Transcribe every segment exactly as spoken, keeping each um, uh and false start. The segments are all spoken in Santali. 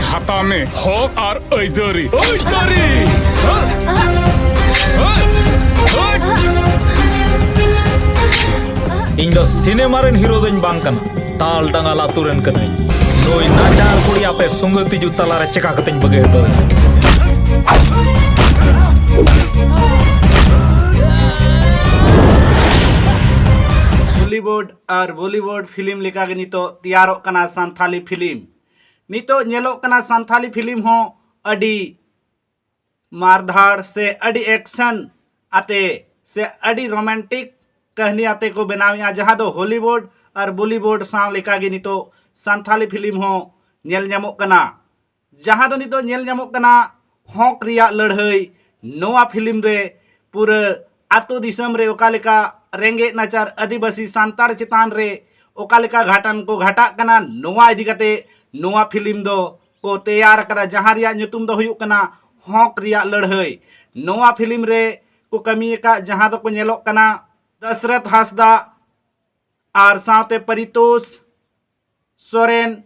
ᱦᱟᱛᱟᱣ ᱢᱮ ᱦᱚᱠ ᱟᱨ ᱟᱹᱭᱫᱟᱹᱨᱤ᱾ ᱟᱹᱭᱫᱟᱹᱨᱤ! ᱤᱧ ᱫᱚ ᱥᱤᱱᱮᱢᱟ ᱨᱮᱱ ᱦᱤᱨᱳ ᱫᱚᱧ ᱵᱟᱝ ᱠᱟᱱᱟ, ᱛᱟᱞ ᱰᱟᱸᱜᱟᱞ ᱟᱛᱳ ᱨᱮᱱ ᱠᱟᱹᱱᱟᱹᱧ᱾ ᱱᱩᱭ ᱱᱟᱪᱟᱨ ᱠᱩᱲᱤ ᱟᱯᱮ ᱥᱩᱸᱜᱟᱹ ᱛᱤᱡᱩ ᱛᱟᱞᱟᱨᱮ ᱪᱮᱠᱟ ᱠᱟᱛᱮᱧ ᱵᱟᱹᱜᱤ ᱦᱚᱴᱚ ᱟᱭᱟ? ᱵᱚᱞᱤᱣᱩᱰ ᱟᱨ ᱵᱚᱞᱤᱣᱩᱰ ᱯᱷᱤᱞᱢ ᱞᱮᱠᱟᱜᱮ ᱱᱤᱛᱚᱜ ᱛᱮᱭᱟᱨᱚᱜ ᱠᱟᱱᱟ ᱥᱟᱱᱛᱷᱟᱞᱤ ᱯᱷᱤᱞᱢ᱾ ᱱᱤᱛᱚᱜ ᱧᱮᱞᱚᱜ ᱠᱟᱱᱟ ᱥᱟᱱᱛᱷᱟᱞᱤ ᱯᱷᱤᱞᱢ ᱦᱚᱸ ᱟᱹᱰᱤ ᱢᱟᱨᱫᱷᱟᱲ ᱥᱮ ᱟᱹᱰᱤ ᱮᱠᱥᱚᱱ ᱟᱛᱮ ᱥᱮ ᱟᱹᱰᱤ ᱨᱳᱢᱟᱱᱴᱤᱠ ᱠᱟᱹᱦᱱᱤ ᱟᱛᱮ ᱠᱚ ᱵᱮᱱᱟᱣᱮᱫᱼᱟ, ᱡᱟᱦᱟᱸ ᱫᱚ ᱦᱚᱞᱤᱣᱩᱰ ᱟᱨ ᱵᱚᱞᱤᱣᱩᱰ ᱥᱟᱶ ᱞᱮᱠᱟᱜᱮ ᱱᱤᱛᱚᱜ ᱥᱟᱱᱛᱷᱟᱞᱤ ᱯᱷᱤᱞᱢ ᱦᱚᱸ ᱧᱮᱞ ᱧᱟᱢᱚᱜ ᱠᱟᱱᱟ᱾ ᱡᱟᱦᱟᱸ ᱫᱚ ᱱᱤᱛᱚᱜ ᱧᱮᱞ ᱧᱟᱢᱚᱜ ᱠᱟᱱᱟ ᱦᱚᱠ ᱨᱮᱭᱟᱜ ᱞᱟᱹᱲᱦᱟᱹᱭ᱾ ᱱᱚᱣᱟ ᱯᱷᱤᱞᱢ ᱨᱮ ᱯᱩᱨᱟᱹ ᱟᱛᱳ ᱫᱤᱥᱚᱢ ᱨᱮ ᱚᱠᱟ ᱞᱮᱠᱟ ᱨᱮᱸᱜᱮᱡ ᱱᱟᱪᱟᱨ ᱟᱹᱫᱤᱵᱟᱹᱥᱤ ᱥᱟᱱᱛᱟᱲ ᱪᱮᱛᱟᱱ ᱨᱮ ᱚᱠᱟ ᱞᱮᱠᱟ ᱜᱷᱟᱴᱟᱱ ᱠᱚ ᱜᱷᱟᱴᱟᱜ ᱠᱟᱱᱟ, ᱱᱚᱣᱟ ᱤᱫᱤ ᱠᱟᱛᱮ ᱱᱚᱣᱟ ᱯᱷᱤᱞᱢ ᱫᱚ ᱠᱚ ᱛᱮᱭᱟᱨ ᱟᱠᱟᱫᱟ, ᱡᱟᱦᱟᱸ ᱨᱮᱭᱟᱜ ᱧᱩᱛᱩᱢ ᱫᱚ ᱦᱩᱭᱩᱜ ᱠᱟᱱᱟ ᱦᱚᱠ ᱨᱮᱭᱟᱜ ᱞᱟᱹᱲᱦᱟᱹᱭ᱾ ᱱᱚᱣᱟ ᱯᱷᱤᱞᱢ ᱨᱮ ᱠᱚ ᱠᱟᱹᱢᱤ ᱟᱠᱟᱫ ᱡᱟᱦᱟᱸ ᱫᱚᱠᱚ ᱧᱮᱞᱚᱜ ᱠᱟᱱᱟ ᱫᱚᱥᱨᱚᱛᱷ ᱦᱟᱸᱥᱫᱟ ᱟᱨ ᱥᱟᱶᱛᱮ ᱯᱟᱨᱤᱛᱳᱥ ᱥᱚᱨᱮᱱ,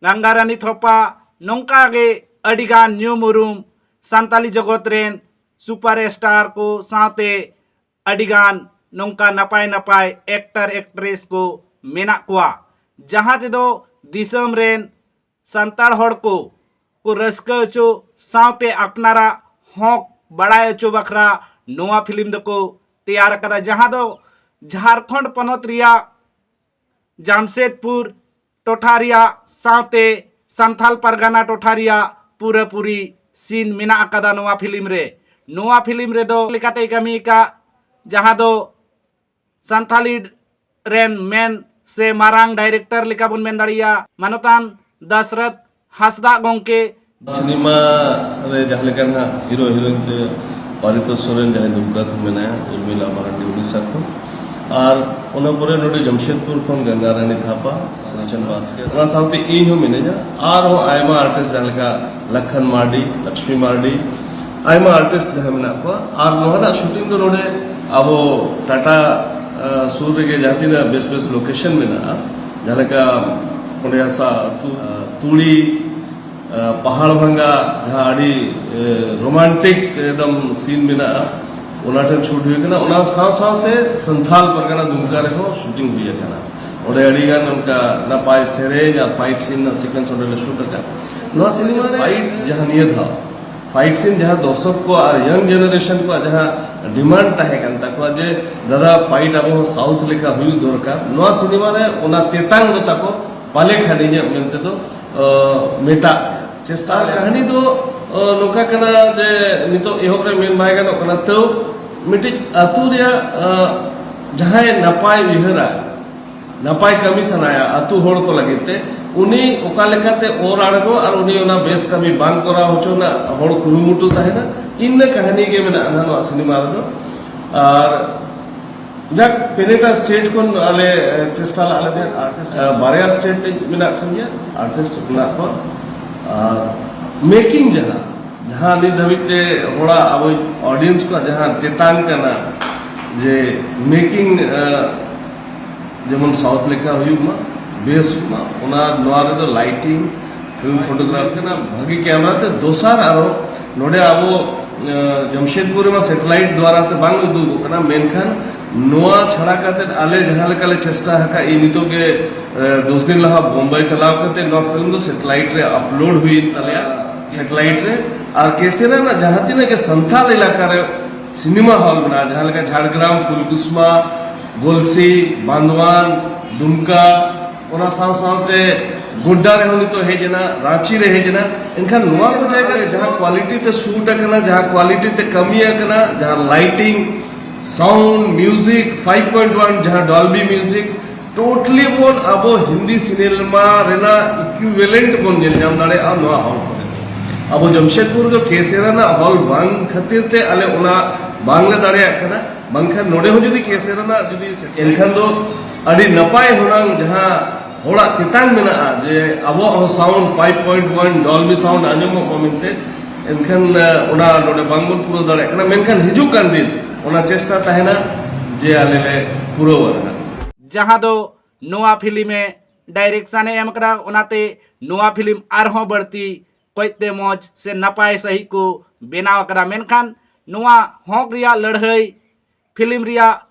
ᱜᱟᱝᱜᱟᱨᱟᱱᱤ ᱛᱷᱚᱯᱟ, ᱱᱚᱝᱠᱟ ᱜᱮ ᱟᱹᱰᱤᱜᱟᱱ ᱧᱩᱢ ᱩᱨᱩᱢ ᱥᱟᱱᱛᱟᱞᱤ ᱡᱚᱜᱚᱛ ᱨᱮᱱ ᱥᱩᱯᱟᱨ ᱥᱴᱟᱨ ᱠᱚ ᱥᱟᱶᱛᱮ ᱟᱹᱰᱤᱜᱟᱱ ᱱᱚᱝᱠᱟ ᱱᱟᱯᱟᱭ ᱱᱟᱯᱟᱭ ᱮᱠᱴᱟᱨ ᱮᱠᱴᱨᱮᱥ ᱠᱚ ᱢᱮᱱᱟᱜ ᱠᱚᱣᱟ, ᱡᱟᱦᱟᱸ ᱛᱮᱫᱚ ᱫᱤᱥᱚᱢ ᱨᱮᱱ ᱥᱟᱱᱛᱟᱲ ᱦᱚᱲ ᱠᱚ ᱠᱚ ᱨᱟᱹᱥᱠᱟᱹ ᱦᱚᱪᱚ ᱥᱟᱶᱛᱮ ᱟᱯᱱᱟᱨᱟᱜ ᱦᱚᱸᱠ ᱵᱟᱲᱟᱭ ᱦᱚᱪᱚ ᱵᱟᱠᱷᱨᱟ ᱱᱚᱣᱟ ᱯᱷᱤᱞᱢ ᱫᱚᱠᱚ ᱛᱮᱭᱟᱨ ᱟᱠᱟᱫᱟ, ᱡᱟᱦᱟᱸ ᱫᱚ ᱡᱷᱟᱲᱠᱷᱚᱸᱰ ᱯᱚᱱᱚᱛ ᱨᱮᱭᱟᱜ ᱡᱟᱢᱥᱮᱫᱽᱯᱩᱨ ᱴᱚᱴᱷᱟ ᱨᱮᱭᱟᱜ ᱥᱟᱶᱛᱮ ᱥᱟᱱᱛᱷᱟᱞ ᱯᱟᱨᱜᱟᱱᱟ ᱴᱚᱴᱷᱟ ᱨᱮᱭᱟᱜ ᱯᱩᱨᱟᱹᱯᱩᱨᱤ ᱥᱤᱱ ᱢᱮᱱᱟᱜ ᱟᱠᱟᱫᱟ ᱱᱚᱣᱟ ᱯᱷᱤᱞᱢ ᱨᱮ᱾ ᱱᱚᱣᱟ ᱯᱷᱤᱞᱢ ᱨᱮᱫᱚ ᱞᱮᱠᱟᱛᱮᱭ ᱠᱟᱹᱢᱤ ᱟᱠᱟᱫ, ᱡᱟᱦᱟᱸ ᱫᱚ ᱥᱟᱱᱛᱷᱟᱞᱤ ᱨᱮᱱ ᱢᱮᱱ ᱥᱮ ᱢᱟᱨᱟᱝ ᱰᱟᱭᱨᱮᱠᱴᱚᱨ ᱞᱮᱠᱟ ᱵᱚᱱ ᱢᱮᱱ ᱫᱟᱲᱮᱭᱟᱜᱼᱟ, ᱢᱟᱱᱚᱛᱟᱱ ᱫᱟᱥᱨᱚᱛᱷ ᱦᱟᱸᱥᱫᱟᱜ ᱜᱚᱢᱠᱮ᱾ ᱥᱤᱱᱮᱢᱟ ᱨᱮ ᱡᱟᱦᱟᱸ ᱞᱮᱠᱟ ᱱᱟᱦᱟᱜ ᱦᱤᱨᱳ ᱦᱤᱨᱳᱭᱤᱱ ᱛᱮ ᱯᱟᱨᱤᱛᱳᱥ ᱥᱚᱨᱮᱱ, ᱡᱟᱦᱟᱸᱭ ᱫᱩᱨᱜᱟ ᱠᱚ ᱢᱮᱱᱟᱭᱟ, ᱩᱨᱢᱤᱞᱟ ᱢᱟᱨᱟᱱᱰᱤ ᱩᱰᱤᱥᱟ ᱠᱷᱚᱱ, ᱟᱨ ᱚᱱᱟ ᱯᱚᱨᱮ ᱱᱚᱰᱮ ᱡᱟᱢᱥᱮᱫᱽᱯᱩᱨ ᱠᱷᱚᱱ ᱜᱟᱝᱜᱟ ᱨᱟᱱᱤ ᱛᱷᱟᱯᱟ, ᱥᱨᱤᱪᱚᱱ ᱵᱟᱥᱠᱮ, ᱚᱱᱟ ᱥᱟᱶᱛᱮ ᱤᱧ ᱦᱚᱸ ᱢᱤᱱᱟᱹᱧᱟ, ᱟᱨᱦᱚᱸ ᱟᱭᱢᱟ ᱟᱨᱴᱤᱥᱴ ᱡᱟᱦᱟᱸ ᱞᱮᱠᱟ ᱞᱟᱠᱷᱟᱱ ᱢᱟᱨᱰᱤ, ᱞᱚᱠᱥᱢᱤ ᱢᱟᱨᱰᱤ, ᱟᱭᱢᱟ ᱟᱨᱴᱤᱥᱴ ᱡᱟᱦᱟᱸ ᱢᱮᱱᱟᱜ ᱠᱚᱣᱟ᱾ ᱟᱨ ᱱᱚᱣᱟ ᱨᱮᱱᱟᱜ ᱥᱩᱴᱤᱝ ᱫᱚ ᱱᱚᱰᱮ ᱟᱵᱚ ᱴᱟᱴᱟ, ᱟ, ᱥᱩᱨ ᱨᱮᱜᱮ ᱡᱟᱦᱟᱸ ᱛᱤᱱᱟᱹᱜ ᱵᱮᱥ ᱵᱮᱥ ᱞᱳᱠᱮᱥᱚᱱ ᱢᱮᱱᱟᱜᱼᱟ, ᱡᱟᱦᱟᱸ ᱞᱮᱠᱟ ᱠᱚᱸᱰᱮ ᱦᱟᱥᱟ ᱟᱹᱛᱩ, ᱟ, ᱛᱩᱲᱤ, ᱟᱸ, ᱯᱟᱦᱟᱲ ᱵᱷᱟᱸᱜᱟ, ᱡᱟᱦᱟᱸ ᱟᱹᱰᱤ, ᱮ, ᱨᱳᱢᱟᱱᱴᱤᱠ ᱮᱠᱫᱚᱢ ᱥᱤᱱ ᱢᱮᱱᱟᱜᱼᱟ, ᱚᱱᱟ ᱴᱷᱮᱱ ᱥᱩᱴ ᱦᱩᱭ ᱠᱟᱱᱟ᱾ ᱚᱱᱟ ᱥᱟᱶ ᱥᱟᱶᱛᱮ ᱥᱟᱱᱛᱷᱟᱞ ᱯᱟᱨᱜᱟᱱᱟ ᱫᱩᱢᱠᱟ ᱨᱮᱦᱚᱸ ᱥᱩᱴᱤᱝ ᱦᱩᱭ ᱟᱠᱟᱱᱟ᱾ ᱚᱸᱰᱮ ᱟᱹᱰᱤ ᱜᱟᱱ ᱚᱱᱠᱟ ᱱᱟᱯᱟᱭ ᱥᱮᱨᱮᱧ ᱟᱨ ᱯᱷᱟᱭᱤᱴ ᱥᱤᱱ ᱨᱮᱱᱟᱜ ᱥᱤᱠᱩᱭᱮᱱᱥ ᱚᱸᱰᱮ ᱞᱮ ᱥᱩᱴ ᱟᱠᱟᱫ᱾ ᱱᱚᱣᱟ ᱥᱤᱱᱮᱢᱟ ᱨᱮ ᱯᱷᱟᱭᱤᱴ ᱡᱟᱦᱟᱸ ᱱᱤᱭᱟᱹ ᱫᱷᱟᱣ ᱯᱷᱟᱭᱤᱴ ᱥᱤᱱ ᱡᱟᱦᱟᱸ ᱫᱚᱨᱥᱚᱠ ᱠᱚ ᱟᱨ ᱭᱟᱝ ᱡᱮᱱᱟᱨᱮᱥᱚᱱ ᱠᱚᱣᱟᱜ ᱡᱟᱦᱟᱸ ᱰᱤᱢᱟᱱᱰ ᱛᱟᱦᱮᱸ ᱠᱟᱱ ᱛᱟᱠᱚᱣᱟ ᱡᱮ ᱫᱟᱫᱟ ᱯᱷᱟᱭᱤᱴ ᱟᱵᱚ ᱦᱚᱸ ᱥᱟᱣᱩᱛᱷ ᱞᱮᱠᱟ ᱦᱩᱭᱩᱜ ᱫᱚᱨᱠᱟᱨ, ᱱᱚᱣᱟ ᱥᱤᱱᱮᱢᱟ ᱨᱮ ᱚᱱᱟ ᱛᱮᱛᱟᱝ ᱫᱚ ᱛᱟᱠᱚ ᱯᱟᱞᱮ ᱠᱷᱟᱱ ᱤᱧᱟᱹᱜ ᱢᱮᱱ ᱛᱮᱫᱚ, ᱟᱸ, ᱢᱮᱴᱟᱜ ᱪᱮᱥᱴᱟ᱾ ᱠᱟᱹᱦᱱᱤ ᱫᱚ, ᱟᱸ, ᱱᱚᱝᱠᱟ ᱠᱟᱱᱟ ᱡᱮ ᱱᱤᱛᱚᱜ ᱮᱦᱚᱵ ᱨᱮ ᱢᱮᱱ ᱵᱟᱭ ᱜᱟᱱᱚᱜ ᱠᱟᱱᱟ, ᱛᱟᱹᱣ ᱢᱤᱫᱴᱤᱡ ᱟᱹᱛᱩ ᱨᱮᱭᱟᱜ, ᱟᱸ, ᱡᱟᱦᱟᱸᱭ ᱱᱟᱯᱟᱭ ᱩᱭᱦᱟᱹᱨᱟ, ᱱᱟᱯᱟᱭ ᱠᱟᱹᱢᱤ ᱥᱟᱱᱟᱭᱟ ᱟᱹᱛᱩ ᱦᱚᱲ ᱠᱚ ᱞᱟᱹᱜᱤᱫ ᱛᱮ, ᱩᱱᱤ ᱚᱠᱟ ᱞᱮᱠᱟᱛᱮ ᱚᱨ ᱟᱬᱜᱚ ᱟᱨ ᱩᱱᱤ ᱚᱱᱟ ᱵᱮᱥ ᱠᱟᱹᱢᱤ ᱵᱟᱝ ᱠᱚᱨᱟᱣ ᱦᱚᱪᱚ ᱨᱮᱱᱟᱜ ᱦᱚᱲ ᱠᱩᱨᱩᱢᱩᱴᱩ ᱛᱟᱦᱮᱱᱟ, ᱤᱱᱟᱹ ᱠᱟᱹᱦᱱᱤ ᱜᱮ ᱢᱮᱱᱟᱜᱼᱟ ᱱᱚᱣᱟ ᱥᱤᱱᱮᱢᱟ ᱨᱮᱫᱚ᱾ ᱟᱨ ᱡᱟᱠ, ᱯᱮᱱᱮᱴᱟ ᱥᱴᱮᱴ ᱠᱷᱚᱱ ᱟᱞᱮ, ᱮ, ᱪᱮᱥᱴᱟ ᱞᱟᱜ ᱞᱮᱫᱟ, ᱟᱨᱴᱤᱥᱴ, ᱮ, ᱵᱟᱨᱭᱟ ᱥᱴᱮᱴ ᱨᱮ ᱢᱮᱱᱟᱜ ᱠᱤᱱ ᱜᱮᱭᱟ ᱟᱨᱴᱤᱥᱴ ᱢᱮᱱᱟᱜ ᱠᱚᱣᱟ᱾ ᱟᱨ ᱢᱮᱠᱤᱝ ᱡᱟᱦᱟᱸ, ᱡᱟᱦᱟᱸ ᱱᱤᱛ ᱫᱷᱟᱹᱵᱤᱡ ᱛᱮ ᱦᱚᱲᱟᱜ, ᱟᱵᱚ ᱚᱰᱤᱭᱮᱱᱥ ᱠᱚᱣᱟᱜ ᱡᱟᱦᱟᱸ ᱛᱮᱛᱟᱝ ᱠᱟᱱᱟ ᱡᱮ ᱢᱮᱠᱤᱝ, ᱮ, ᱡᱮᱢᱚᱱ ᱥᱟᱣᱩᱛᱷ ᱞᱮᱠᱟ ᱦᱩᱭᱩᱜ ᱢᱟ, ᱵᱮᱥ ᱦᱩᱭᱩᱜ ᱢᱟ, ᱚᱱᱟ, ᱱᱚᱣᱟ ᱨᱮᱫᱚ ᱞᱟᱭᱴᱤᱝ, ᱯᱷᱤᱞᱢ ᱯᱷᱳᱴᱳᱜᱨᱟᱯᱷᱤ ᱠᱟᱱᱟ ᱵᱷᱟᱹᱜᱤ ᱠᱮᱢᱮᱨᱟ ᱛᱮ᱾ ᱫᱚᱥᱟᱨ ᱟᱨᱚ ᱱᱚᱰᱮ ᱟᱵᱚ, ᱮ, ᱡᱟᱢᱥᱮᱫᱽᱯᱩᱨ ᱨᱮᱢᱟ ᱥᱮᱴᱮᱞᱟᱭᱤᱴ ᱫᱣᱟᱨᱟ ᱛᱮ ᱵᱟᱝ ᱩᱫᱩᱜᱚᱜ ᱠᱟᱱᱟ, ᱢᱮᱱᱠᱷᱟᱱ ᱱᱚᱣᱟ ᱪᱷᱟᱲᱟ ᱠᱟᱛᱮ ᱟᱞᱮ ᱡᱟᱦᱟᱸ ᱞᱮᱠᱟ ᱞᱮ ᱪᱮᱥᱴᱟ ᱟᱠᱟᱫ, ᱤᱧ ᱱᱤᱛᱚᱜ ᱜᱮ, ᱮ, ᱫᱚᱥ ᱫᱤᱱ ᱞᱟᱦᱟ ᱵᱳᱢᱵᱟᱭ ᱪᱟᱞᱟᱣ ᱠᱟᱛᱮ ᱱᱚᱣᱟ ᱯᱷᱤᱞᱢ ᱫᱚ ᱥᱮᱴᱮᱞᱟᱭᱤᱴ ᱨᱮ ᱟᱯᱞᱳᱰ ᱦᱩᱭᱮᱱ ᱛᱟᱞᱮᱭᱟ, ᱥᱮᱴᱮᱞᱟᱭᱤᱴ ᱨᱮ᱾ ᱟᱨ ᱠᱮᱥᱮᱨᱟ ᱨᱮᱱᱟᱜ ᱡᱟᱦᱟᱸ ᱛᱤᱱᱟᱹᱜ ᱜᱮ ᱥᱟᱱᱛᱟᱞ ᱮᱞᱟᱠᱟ ᱨᱮ ᱥᱤᱱᱮᱢᱟ ᱦᱚᱞ ᱢᱮᱱᱟᱜᱼᱟ, ᱡᱟᱦᱟᱸ ᱞᱮᱠᱟ ᱡᱷᱟᱲᱜᱨᱟᱢ, ᱯᱷᱩᱞᱠᱩᱥᱢᱟ, ᱜᱚᱞᱥᱤ, ᱵᱟᱸᱫᱣᱟᱱ, ᱫᱩᱢᱠᱟ, ᱚᱱᱟ ᱥᱟᱶ ᱥᱟᱶᱛᱮ ᱜᱳᱰᱰᱟ ᱨᱮᱦᱚᱸ ᱱᱤᱛᱚᱜ ᱦᱮᱡ ᱮᱱᱟ, ᱨᱟᱸᱪᱤ ᱨᱮ ᱦᱮᱡ ᱮᱱᱟ᱾ ᱮᱱᱠᱷᱟᱱ ᱱᱚᱣᱟ ᱠᱚ ᱡᱟᱭᱜᱟ ᱨᱮ ᱡᱟᱦᱟᱸ ᱠᱣᱟᱞᱤᱴᱤ ᱛᱮ ᱥᱩᱴ ᱟᱠᱟᱱᱟ, ᱡᱟᱦᱟᱸ ᱠᱣᱟᱞᱤᱴᱤ ᱛᱮ ᱠᱟᱹᱢᱤ ᱟᱠᱟᱱᱟ, ᱡᱟᱦᱟᱸ lighting, sound, music, five point one ᱡᱟᱦᱟᱸ ᱰᱚᱞᱵᱤ ᱢᱤᱣᱡᱤᱠ, ᱴᱳᱴᱟᱞᱤ ᱵᱚᱱ ᱟᱵᱚ ᱦᱤᱱᱫᱤ ᱥᱤᱱᱮᱢᱟ ᱨᱮᱱᱟᱜ ᱤᱠᱩᱭᱤᱣᱮᱞᱮᱱᱴ ᱵᱚᱱ ᱧᱮᱞ ᱧᱟᱢ ᱫᱟᱲᱮᱭᱟᱜᱼᱟ ᱱᱚᱣᱟ ᱦᱚᱞ ᱠᱚᱨᱮ᱾ ᱟᱵᱚ ᱡᱟᱢᱥᱮᱫᱽᱯᱩᱨ ᱨᱮᱫᱚ ᱠᱮᱥᱮᱨᱟ ᱨᱮᱱᱟᱜ ᱦᱚᱞ ᱵᱟᱝ ᱠᱷᱟᱹᱛᱤᱨ ᱛᱮ ᱟᱞᱮ ᱚᱱᱟ ᱵᱟᱝᱞᱮ ᱫᱟᱲᱮᱭᱟᱜ ᱠᱟᱱᱟ, ᱵᱟᱝᱠᱷᱟᱱ ᱱᱚᱰᱮ ᱦᱚᱸ ᱡᱩᱫᱤ ᱠᱮᱥᱮᱨᱟ ᱨᱮᱱᱟᱜ ᱡᱩᱫᱤ ᱥᱮ-, ᱮᱱᱠᱷᱟᱱ ᱫᱚ ᱟᱹᱰᱤ ᱱᱟᱯᱟᱭ ᱦᱩᱱᱟᱹᱝ ᱡᱟᱦᱟᱸ ᱦᱚᱲᱟᱜ ᱛᱮᱛᱟᱝ ᱢᱮᱱᱟᱜᱼᱟ ᱡᱮ ᱟᱵᱚᱣᱟᱜ ᱦᱚᱸ sound five point one Dolby sound ᱟᱸᱡᱚᱢᱚᱜ ᱢᱟ ᱢᱮᱱᱛᱮ, ᱮᱱᱠᱷᱟᱱ, ᱮ, ᱚᱱᱟ ᱱᱚᱰᱮ ᱵᱟᱝᱵᱚᱱ ᱯᱩᱨᱟᱹᱣ ᱫᱟᱲᱮᱭᱟᱜ ᱠᱟᱱᱟ, ᱢᱮᱱᱠᱷᱟᱱ ᱦᱤᱡᱩᱜ ᱠᱟᱱ ᱫᱤᱱ ᱚᱱᱟ ᱪᱮᱥᱴᱟ ᱛᱟᱦᱮᱱᱟ ᱡᱮ ᱟᱞᱮ ᱞᱮ ᱯᱩᱨᱟᱹᱣᱟ ᱱᱟᱦᱟᱜ᱾ ᱡᱟᱦᱟᱸ ᱫᱚ ᱱᱚᱣᱟ ᱯᱷᱤᱞᱢ ᱮ ᱰᱟᱭᱨᱮᱠᱥᱚᱱ ᱮ ᱮᱢ ᱟᱠᱟᱫᱟ, ᱚᱱᱟᱛᱮ ᱱᱚᱣᱟ ᱯᱷᱤᱞᱢ ᱟᱨᱦᱚᱸ ᱵᱟᱹᱲᱛᱤ ᱠᱚᱡᱛᱮ ᱢᱚᱡᱽ ᱥᱮ ᱱᱟᱯᱟᱭ ᱥᱟᱺᱦᱤᱡ ᱠᱚ ᱵᱮᱱᱟᱣ ᱟᱠᱟᱫᱟ᱾ ᱢᱮᱱᱠᱷᱟᱱ ᱱᱚᱣᱟ ᱦᱚᱸᱠ ᱨᱮᱭᱟᱜ ᱞᱟᱹᱲᱦᱟᱹᱭ ᱯᱷᱤᱞᱢ ᱨᱮᱭᱟᱜ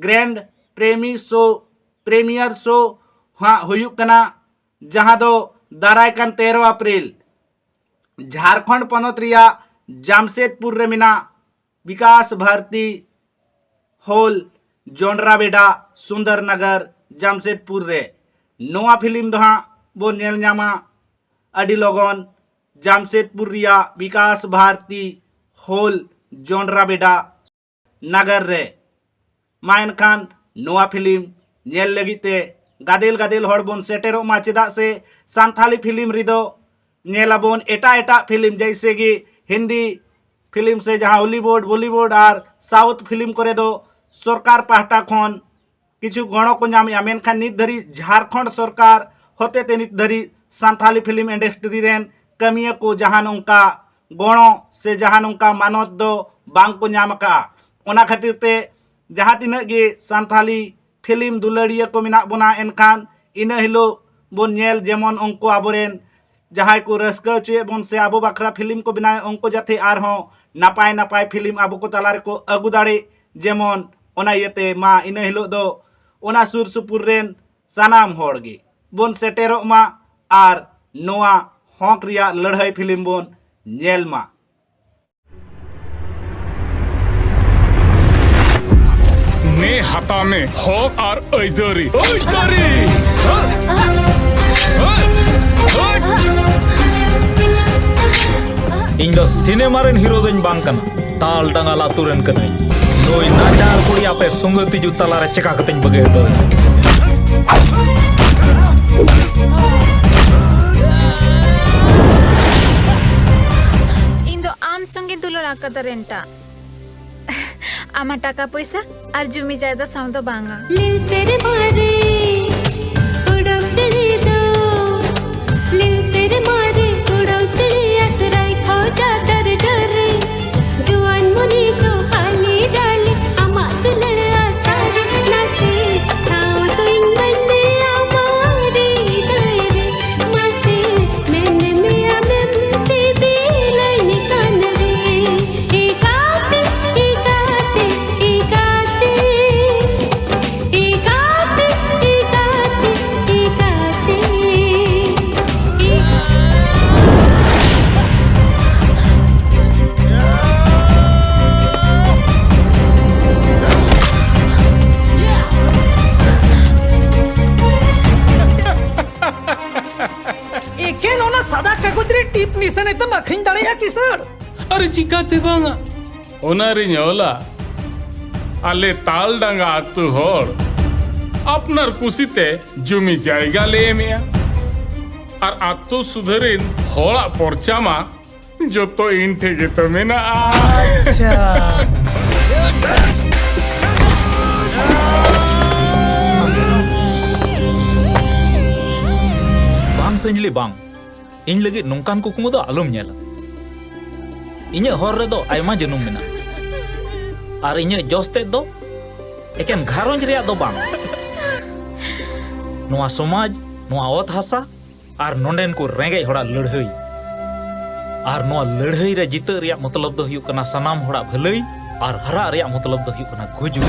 ᱜᱨᱮᱱᱰ ᱯᱨᱮᱢᱤ ᱥᱳ, ᱯᱨᱤᱢᱤᱭᱟᱨ ᱥᱳ ᱦᱟᱸᱜ ᱦᱩᱭᱩᱜ ᱠᱟᱱᱟ, ᱡᱟᱦᱟᱸ ᱫᱚ ᱫᱟᱨᱟᱭ ᱠᱟᱱ ᱛᱮᱨᱚ ᱮᱯᱨᱤᱞ ᱡᱷᱟᱲᱠᱷᱚᱸᱰ ᱯᱚᱱᱚᱛ ᱨᱮᱭᱟᱜ ᱡᱟᱢᱥᱮᱫᱽᱯᱩᱨ ᱨᱮ ᱢᱮᱱᱟᱜ ᱵᱤᱠᱟᱥ ᱵᱷᱟᱨᱛᱤ ᱦᱚᱞ, ᱡᱚᱱᱰᱨᱟᱵᱮᱰᱟ, ᱥᱩᱱᱫᱚᱨᱱᱚᱜᱚᱨ, ᱡᱟᱢᱥᱮᱫᱽᱯᱩᱨ ᱨᱮ ᱱᱚᱣᱟ ᱯᱷᱤᱞᱢ ᱫᱚ ᱦᱟᱸᱜ ᱵᱚᱱ ᱧᱮᱞ ᱧᱟᱢᱟ ᱟᱹᱰᱤ ᱞᱚᱜᱚᱱ ᱡᱟᱢᱥᱮᱫᱽᱯᱩᱨ ᱨᱮᱭᱟᱜ ᱵᱤᱠᱟᱥ ᱵᱷᱟᱨᱛᱤ ᱦᱚᱞ, ᱡᱚᱱᱰᱨᱟᱵᱮᱰᱟ, ᱱᱟᱜᱟᱨ ᱨᱮ᱾ ᱢᱟ ᱮᱱᱠᱷᱟᱱ ᱱᱚᱣᱟ ᱯᱷᱤᱞᱢ ᱧᱮᱞ ᱞᱟᱹᱜᱤᱫ ᱛᱮ ᱜᱟᱫᱮᱞ ᱜᱟᱫᱮᱞ ᱦᱚᱲ ᱵᱚᱱ ᱥᱮᱴᱮᱨᱚᱜ ᱢᱟ, ᱪᱮᱫᱟᱜ ᱥᱮ ᱥᱟᱱᱛᱷᱟᱞᱤ ᱯᱷᱤᱞᱢ ᱨᱮᱫᱚ ᱧᱮᱞᱟᱵᱚᱱ ᱮᱴᱟᱜ ᱮᱴᱟᱜ ᱯᱷᱤᱞᱢ, ᱡᱮᱭᱥᱮ ᱠᱤ ᱦᱤᱱᱫᱤ ᱯᱷᱤᱞᱢ ᱥᱮ ᱡᱟᱦᱟᱸ ᱦᱚᱞᱤᱣᱩᱰ, ᱵᱚᱞᱤᱣᱩᱰ ᱟᱨ ᱥᱟᱣᱩᱛᱷ ᱯᱷᱤᱞᱢ ᱠᱚᱨᱮ ᱫᱚ ᱥᱚᱨᱠᱟᱨ ᱯᱟᱦᱴᱟ ᱠᱷᱚᱱ ᱠᱤᱪᱷᱩ ᱜᱚᱲᱚ ᱠᱚ ᱧᱟᱢᱮᱜᱼᱟ, ᱢᱮᱱᱠᱷᱟᱱ ᱱᱤᱛ ᱫᱷᱟᱹᱨᱤᱡ ᱡᱷᱟᱲᱠᱷᱚᱸᱰ ᱥᱚᱨᱠᱟᱨ ᱦᱚᱛᱮᱛᱮ ᱱᱤᱛ ᱫᱷᱟᱹᱨᱤᱡ ᱥᱟᱱᱛᱷᱟᱞᱤ ᱯᱷᱤᱞᱢ ᱤᱱᱰᱟᱥᱴᱨᱤ ᱨᱮᱱ ᱠᱟᱹᱢᱤᱭᱟᱹ ᱠᱚ ᱡᱟᱦᱟᱸ ᱱᱚᱝᱠᱟ ᱜᱚᱲᱚ ᱥᱮ ᱡᱟᱦᱟᱸ ᱱᱚᱝᱠᱟ ᱢᱟᱱᱚᱛ ᱫᱚ ᱵᱟᱝ ᱠᱚ ᱧᱟᱢ ᱟᱠᱟᱫᱼᱟ᱾ ᱚᱱᱟ ᱠᱷᱟᱹᱛᱤᱨ ᱛᱮ ᱡᱟᱦᱟᱸ ᱛᱤᱱᱟᱹᱜ ᱜᱮ ᱥᱟᱱᱛᱷᱟᱞᱤ ᱯᱷᱤᱞᱢ ᱫᱩᱞᱟᱹᱲᱤᱭᱟᱹ ᱠᱚ ᱢᱮᱱᱟᱜ ᱵᱚᱱᱟ, ᱮᱱᱠᱷᱟᱱ ᱤᱱᱟᱹ ᱦᱤᱞᱳᱜ ᱵᱚᱱ ᱧᱮᱞ, ᱡᱮᱢᱚᱱ ᱩᱱᱠᱩ ᱟᱵᱚᱨᱮᱱ ᱡᱟᱦᱟᱸᱭ ᱠᱚ ᱨᱟᱹᱥᱠᱟᱹ ᱦᱚᱪᱚᱭᱮᱫ ᱵᱚᱱ ᱥᱮ ᱟᱵᱚ ᱵᱟᱠᱷᱨᱟ ᱯᱷᱤᱞᱢ ᱠᱚ ᱵᱮᱱᱟᱣᱮᱫ, ᱩᱱᱠᱩ ᱡᱟᱛᱮ ᱟᱨᱦᱚᱸ ᱱᱟᱯᱟᱭ ᱱᱟᱯᱟᱭ ᱯᱷᱤᱞᱢ ᱟᱵᱚ ᱠᱚ ᱛᱟᱞᱟ ᱨᱮᱠᱚ ᱟᱹᱜᱩ ᱫᱟᱲᱮᱜ, ᱡᱮᱢᱚᱱ ᱚᱱᱟ ᱤᱭᱟᱹᱛᱮ ᱢᱟ ᱤᱱᱟᱹ ᱦᱤᱞᱳᱜ ᱫᱚ ᱚᱱᱟ ᱥᱩᱨ ᱥᱩᱯᱩᱨ ᱨᱮᱱ ᱥᱟᱱᱟᱢ ᱦᱚᱲ ᱜᱮ ᱵᱚᱱ ᱥᱮᱴᱮᱨᱚᱜ ᱢᱟ ᱟᱨ ᱱᱚᱣᱟ ᱦᱚᱸᱠ ᱨᱮᱭᱟᱜ ᱞᱟᱹᱲᱦᱟᱹᱭ ᱯᱷᱤᱞᱢ ᱵᱚᱱ ᱧᱮᱞ ᱢᱟ᱾ ᱱᱮ ᱦᱟᱛᱟᱣ ᱢᱮ ᱦᱚᱠ ᱟᱨ ᱟᱹᱭᱫᱟᱹᱨᱤ᱾ ᱟᱹᱭᱫᱟᱹᱨᱤ! ᱤᱧ ᱫᱚ ᱥᱤᱱᱮᱢᱟ ᱨᱮᱱ ᱦᱤᱨᱳ ᱫᱚᱧ ᱵᱟᱝ ᱠᱟᱱᱟ, ᱛᱟᱞ ᱰᱟᱸᱜᱟᱞ ᱟᱛᱳ ᱨᱮᱱ ᱠᱟᱹᱱᱟᱹᱧ᱾ ᱱᱩᱭ ᱱᱟᱪᱟᱨ ᱠᱩᱲᱤ ᱟᱯᱮ ᱥᱩᱸᱜᱟᱹ ᱛᱤᱡᱩ ᱛᱟᱞᱟᱨᱮ ᱪᱮᱠᱟ ᱠᱟᱛᱮᱧ ᱵᱟᱹᱜᱤ ᱦᱚᱴᱚ ᱟᱭᱟ? ᱤᱧ ᱫᱚ ᱟᱢ ᱥᱚᱸᱜᱮ ᱫᱩᱞᱟᱹᱲ ᱟᱠᱟᱫᱟ ᱨᱮᱱᱴᱟ᱾ ᱟᱢᱟᱜ ᱴᱟᱠᱟ ᱯᱚᱭᱥᱟ ᱟᱨ ᱡᱩᱢᱤ ᱡᱟᱭᱫᱟ ᱥᱟᱶ ᱫᱚ ᱵᱟᱝᱟ᱾ ᱞᱤᱞ ᱥᱮᱨᱢᱟ ᱨᱮ ᱩᱰᱟᱹᱣ ᱪᱮᱬᱮ ᱫᱚ, ᱞᱤᱞ ᱥᱮᱨᱢᱟ ᱨᱮ ᱩᱰᱟᱹᱣ ᱪᱮᱬᱮ ᱟᱥᱨᱟᱭ ᱠᱷᱚᱡᱟ ᱫᱟᱨᱮ ᱰᱟᱹᱨ ᱨᱮ᱾ ᱡᱩᱣᱟᱹᱱ ᱢᱚᱱᱮ ᱫᱚ ᱦᱟᱞᱮ ᱰᱟᱞᱮ ᱟᱢᱟᱜ ᱫᱩᱞᱟᱹᱲ ᱟᱥᱟ ᱨᱮ᱾ ᱱᱟᱥᱮ ᱴᱷᱟᱶ ᱫᱚᱧ ᱢᱮᱱᱮ ᱟᱢᱟᱜ ᱦᱨᱤᱫᱟᱹᱭ ᱨᱮ᱾ ᱢᱟᱥᱮ ᱴᱤᱯ ᱱᱤᱥᱟᱹᱱ ᱮᱠᱫᱚᱢ ᱟᱹᱠᱷᱨᱤᱧ ᱫᱟᱲᱮᱭᱟᱜᱼᱟ ᱠᱤᱥᱟᱹᱬ᱾ ᱟᱨᱮ ᱪᱤᱠᱟᱹᱛᱮ ᱵᱟᱝᱟ? ᱚᱱᱟᱨᱤᱧ ᱚᱞᱟ, ᱟᱞᱮ ᱛᱟᱞᱰᱟᱸᱜᱟ ᱟᱹᱛᱩ ᱦᱚᱲ ᱟᱯᱱᱟᱨ ᱠᱩᱥᱤᱛᱮ ᱡᱩᱢᱤ ᱡᱟᱭᱜᱟ ᱞᱮ ᱮᱢᱮᱜᱼᱟ᱾ ᱟᱨ ᱟᱹᱛᱩ ᱥᱩᱫᱷᱟᱹᱨᱤᱱ ᱦᱚᱲᱟᱜ ᱯᱚᱨᱪᱟ ᱢᱟ ᱡᱚᱛᱚ ᱤᱧ ᱴᱷᱮᱡ ᱜᱮᱛᱚ ᱢᱮᱱᱟᱜᱼᱟ᱾ ᱟᱪᱪᱷᱟ᱾ ᱵᱟᱝ ᱥᱟᱹᱧᱡᱞᱤ ᱵᱟᱝ᱾ ᱤᱧ ᱞᱟᱹᱜᱤᱫ ᱱᱚᱝᱠᱟᱱ ᱠᱩᱠᱢᱩ ᱫᱚ ᱟᱞᱚᱢ ᱧᱮᱞᱟ᱾ ᱤᱧᱟᱹᱜ ᱦᱚᱨ ᱨᱮᱫᱚ ᱟᱭᱢᱟ ᱡᱟᱹᱱᱩᱢ ᱢᱮᱱᱟᱜᱼᱟ᱾ ᱟᱨ ᱤᱧᱟᱹᱜ ᱡᱚᱥ ᱛᱮᱫ ᱫᱚ ᱮᱠᱮᱱ ᱜᱷᱟᱨᱚᱸᱡᱽ ᱨᱮᱭᱟᱜ ᱫᱚ ᱵᱟᱝ᱾ ᱱᱚᱣᱟ ᱥᱚᱢᱟᱡᱽ, ᱱᱚᱣᱟ ᱚᱛ ᱦᱟᱥᱟ, ᱟᱨ ᱱᱚᱸᱰᱮᱱ ᱠᱚ ᱨᱮᱸᱜᱮᱡ ᱦᱚᱲᱟᱜ ᱞᱟᱹᱲᱦᱟᱹᱭ᱾ ᱟᱨ ᱱᱚᱣᱟ ᱞᱟᱹᱲᱦᱟᱹᱭ ᱨᱮ ᱡᱤᱛᱟᱹᱜ ᱨᱮᱭᱟᱜ ᱢᱚᱛᱞᱚᱵ ᱫᱚ ᱦᱩᱭᱩᱜ ᱠᱟᱱᱟ ᱥᱟᱱᱟᱢ ᱦᱚᱲᱟᱜ ᱵᱷᱟᱹᱞᱟᱹᱭ ᱟᱨ ᱦᱟᱨᱟᱜ ᱨᱮᱭᱟᱜ ᱢᱚᱛᱞᱚᱵ ᱫᱚ ᱦᱩᱭᱩᱜ ᱠᱟᱱᱟ ᱜᱩᱡᱩᱜ᱾